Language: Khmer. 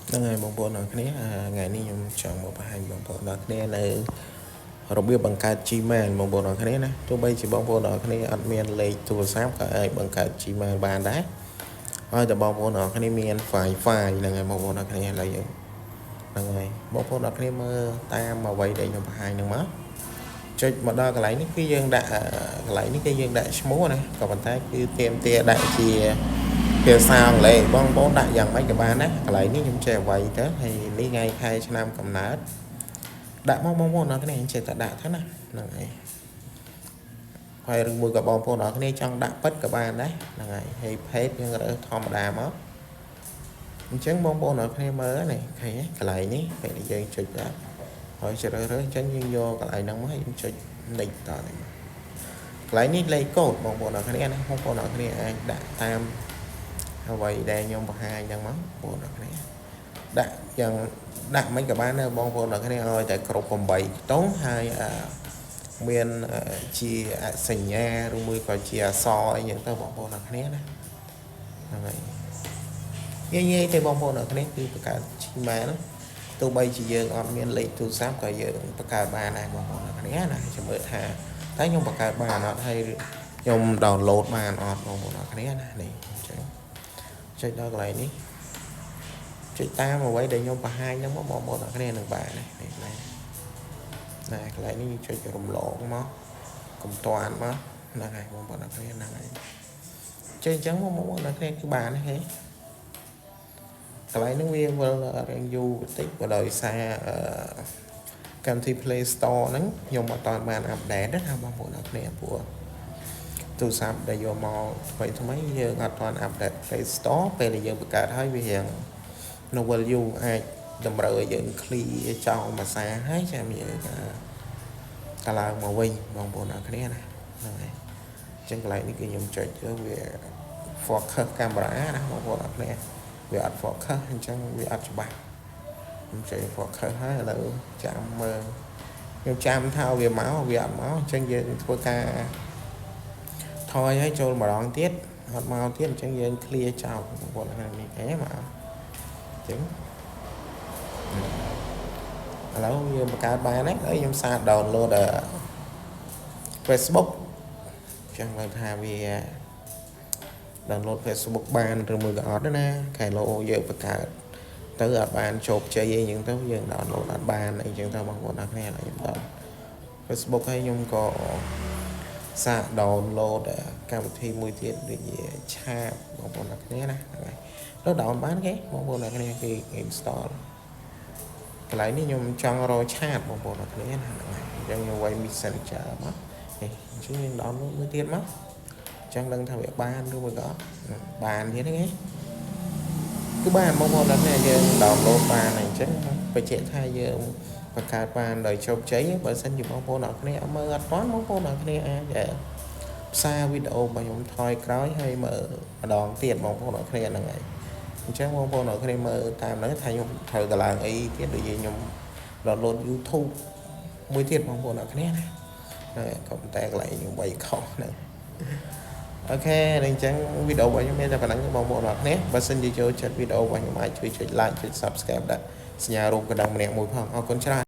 ហ្នឹងហើយបងប្អូនអរគ្នាថ្ងៃនេះខ្ញុំចង់មកបង្ហាញបងប្អូនអរគ្នានៅរបៀបបង្កើត Gmail បងប្អូនអរគ្នាណាទោះបីជាបងប្អូនអរគ្នាអត់មានលេខទូរស័ព្ទក៏អាចបង្កើត Gmail បានដែរហើយតែបងប្អូនអរគ្នាមាន Wi-Fi ហ្នឹងហើយបងប្អូនអរគ្នាឥឡូវយើងហ្នឹងហើយបងប្អូនអរគ្នាមើលតាមអ្វីដែលខ្ញុំបង្ហាញហ្នឹងមកចុចមកដល់កន្លែងនេះគឺយើងដាក់កន្លែងនេះគឺយើងដាក់ឈ្មោះណាក៏ប៉ុន្តែគឺទៀមទាដាក់ជាភាសាអង់គ្លេសបងប្អូនដាក់យ៉ាងម៉េចក៏បានដែរកន្លែងនេះខ្ញុំចេះអ្វីទៅហើយនេះថ្ងៃខែឆ្នាំកំណើតដាក់មកបងប្អូនអរគ្នាចេះតែដាក់ទៅណាហ្នឹងហើយហើយឬមួយក៏បងប្អូនអរគ្នាចង់ដាក់ពិតក៏បានដែរហ្នឹងហើយហើយភេទយើងរើសធម្មតាមកអញ្ចឹងបងប្អូនអរគ្នាមើលនេះឃើញទេកន្លែងនេះពេលដែលយើងចុចទៅហើយជ្រើសរើសអញ្ចឹងយើងយកកន្លែងហ្នឹងមកហើយយើងចុច next តនេះមកកន្លែងនេះលេខកូដបងប្អូនអរគ្នាណាបងប្អូនអរគ្នាអាចដាក់តាមអ្វីដែលខ្ញុំបង្ហាញហ្នឹងមកបងប្អូនអរគ្នាដាក់យ៉ាងដាក់មិនក៏បានដែរបងប្អូនអរគ្នាឲ្យតែគ្រប់8ខ្ទង់ហើយមានជាអសញ្ញាឬមួយក៏ជាអក្សរអីចឹងទៅបងប្អូនអរគ្នាណាហ្នឹងហើយងាយងាយទេបងប្អូនអរគ្នាគឺបង្កើត Gmail ទោះបីជាយើងអត់មានលេខទូរស័ព្ទក៏យើងបង្កើតបានដែរបងប្អូនអរគ្នាណាចាំមើលថាតែខ្ញុំបង្កើតបានអត់ហើយខ្ញុំ download បានអត់បងប្អូនអរគ្នាណានេះអញ្ចឹងចុចដល់កន្លែងនេះចុចតាមអ្វីដែលខ្ញុំបង្ហាញហ្នឹងមកបងប្អូនអរគ្នានឹងបាននេះនេះណាណាកន្លែងនេះចុចរំលងមកកុំតាន់មកហ្នឹងហើយបងប្អូនអរគ្នាហ្នឹងហើយចុចអញ្ចឹងបងប្អូនអរគ្នាគឺបានហេកន្លែងហ្នឹងវាវិលរៀងយូរបន្តិចក៏ដោយសារអឺកម្មវិធី Play Store ហ្នឹងខ្ញុំអត់ទាន់បាន update ណាបងប្អូនអរគ្នាព្រោះទូរស័ព្ទដែលយកមកថ្មីថ្មីយើងអត់ទាន់ update Play Store ពេលដែលយើងបង្កើតហើយវារៀង នៅ value អាចតម្រូវឲ្យយើង clear ចោលមួយសារហើយចាំយើងតឡើងមកវិញបងប្អូនអរគ្នាណាហ្នឹងហើយអញ្ចឹងកន្លែងនេះគឺខ្ញុំចុចទៅវា focus កាមេរ៉ាណាបងប្អូនអរគ្នាវាអត់ focus អញ្ចឹងវាអត់ច្បាស់ខ្ញុំចុច focus ហើយឥឡូវចាំមើលខ្ញុំចាំថាវាមកវាអត់មកអញ្ចឹងយើងធ្វើការថយឲ្យចូលម្ដងទៀតអត់មកទៀតអញ្ចឹងយើង clear ចោលបងប្អូននេះអេមកអញ្ចឹងឥឡូវយើងបង្កើតបានហើយខ្ញុំសាក download Facebook ចឹងមើលថាវា download Facebook បានឬមួយក៏អត់ទេណាខែឡូយើងបង្កើតទៅអត់បានជោគជ័យអីចឹងទៅយើង download អត់បានអីចឹងទៅបងប្អូនអរគ្នាឥឡូវខ្ញុំដល់ Facebook ហើយខ្ញុំក៏សាក download កម្មវិធីមួយទៀតដូចជាឆាបបងប្អូនអរគ្នាណាហ្នឹងហើយទៅ down បានគេបងប្អូនអរគ្នាគេ install កន្លែងនេះខ្ញុំចង់រក chat បងប្អូនអរគ្នាណាហ្នឹងហើយអញ្ចឹងខ្ញុំវាយ Messenger មកនេះអញ្ចឹងយើង download មួយទៀតមកអញ្ចឹងដឹងថាវាបានឬមួយក៏អត់បានទៀតហ្នឹងឯងគឺបានបងប្អូនអរគ្នាយើង download បានហើយអញ្ចឹងបញ្ជាក់ថាយើងបង្កើតបានដោយជោគជ័យបើសិនជាបងប្អូនអរគ្នាអត់មើលអត់ទាន់បងប្អូនអរគ្នាអាចផ្សារវីដេអូរបស់ខ្ញុំថយក្រោយហើយមើលម្ដងទៀតបងប្អូនអរគ្នាហ្នឹងហើយអញ្ចឹងបងប្អូនអរគ្នាមើលតាមហ្នឹងថាខ្ញុំត្រូវកឡើងអីទៀតដូចជាខ្ញុំ download YouTube មួយទៀតបងប្អូនអរគ្នាណាហើយក៏ប៉ុន្តែកន្លែងខ្ញុំវាយខុសហ្នឹង OK អញ្ចឹងវីដេអូរបស់ខ្ញុំមានតែប៉ុណ្្នឹងបងប្អូនអរគ្នាបើសិនជាចូលចិត្តវីដេអូរបស់ខ្ញុំអាចជួយចុច like ចុច Subscribe ដាក់សញ្ញារូបកណ្ដឹងម្នាក់មួយផងអរគុណច្រើន។